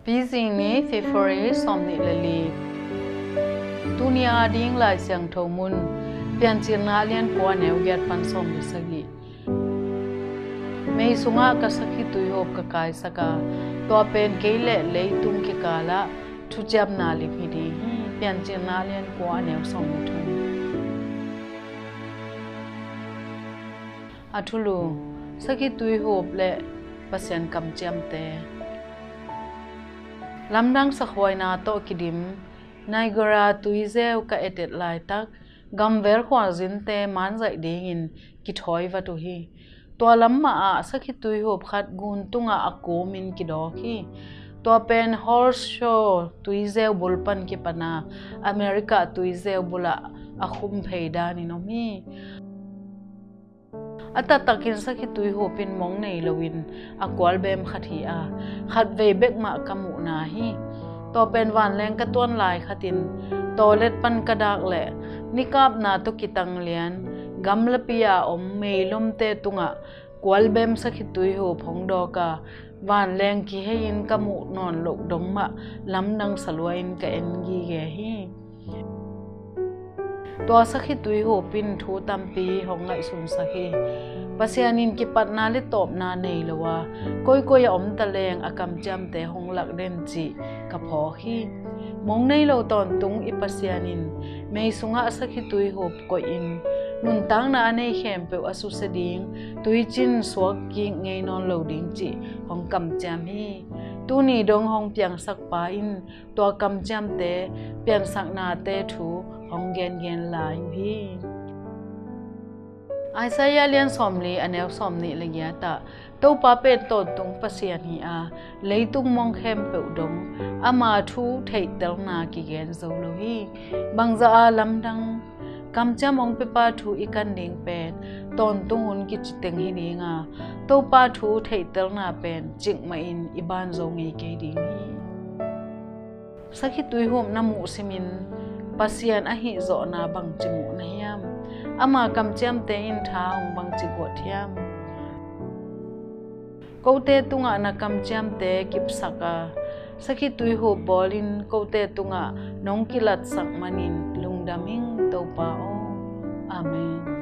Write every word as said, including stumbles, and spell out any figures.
Pi Zing Ni, February sawmnih le li. Tuni a ding Lai Siangtho mun, Piancilna a lian kua, a neu giat pan sawm le sagih. Mei sungah ka sakhi tuihawp ka kaisak a, tua pen kei le leitung kikalah thuciamna lim hi ding hi. Piancilna a lian kua, a neu sawm le thum. A thulu: Sakhi tuihawp le Pasian kamciamte. Lamdang sakhuaina tawh kidim Niagara tuizeu ka etet laitak, gamvel khualzinte manzaih dingin kithawi vat uh hi. Tua lam mah ah sakhi tuihawp khat gun tungah a kumin kidawk hi. Tua pen Horse Shoal tuizeu bul pan kipana America tuizeu bulah a khum phei danin om hi. A taktakin sakhi tuihawp in mong nei loin a kualbem khat hi a, khatvei bek mah ka muhna hi. Tua pen vanleng ka tuan lai khatin tawlet pan ka dak leh nikapna tawh kitanglian gamlapi a om meilomte tungah kualbem sakhi tuihawp hong dawk a, vanleng kihei-in ka muh nawn loh dong mah lamdang saluain ka en gige hi. Tua sakhi tuihawp in thu tampi hong ngaihsunsak hi. Pasian in kipatna le tawpna nei lo a, koikoi a om taleng a kamciamte hong lak den cih ka phawk hi. Mong nei lo tawntung i Pasian in mei sungah sakhi tuihawp koihin nuntakna a nei khempeuh a susia ding tuicin suak kik ngei nawn lo ding cih hong kamciam hi. Tuni dong hong piangsak pa in tua kamciamte, piansaknate thu hong gengen lai uh hi. Isaiah lian sawmli, a neu sawmnih le giat ah, Topa pen tawntung Pasian hi a, leitung mong khempeuh dong ama thu theihtelna kigen zo lo hi. Bangzah a lamdang kamciam hong piapa thu i kan ding pen tawntung hun kici teng hi ding a, Topa thu theihtelna pen cikmahin i ban zo ngei kei ding hi. Sakhi tuihawp na muhsimin Pasian ahi zawhna bangci muh na hiam? Ama kamciamte in tha hong bangci guat hiam? Kote tungah na kamciamte kipsak a, sakhi tuihawp bawlin kote tungah nong kilatsak manin lungdam ing, Topa aw. Amen.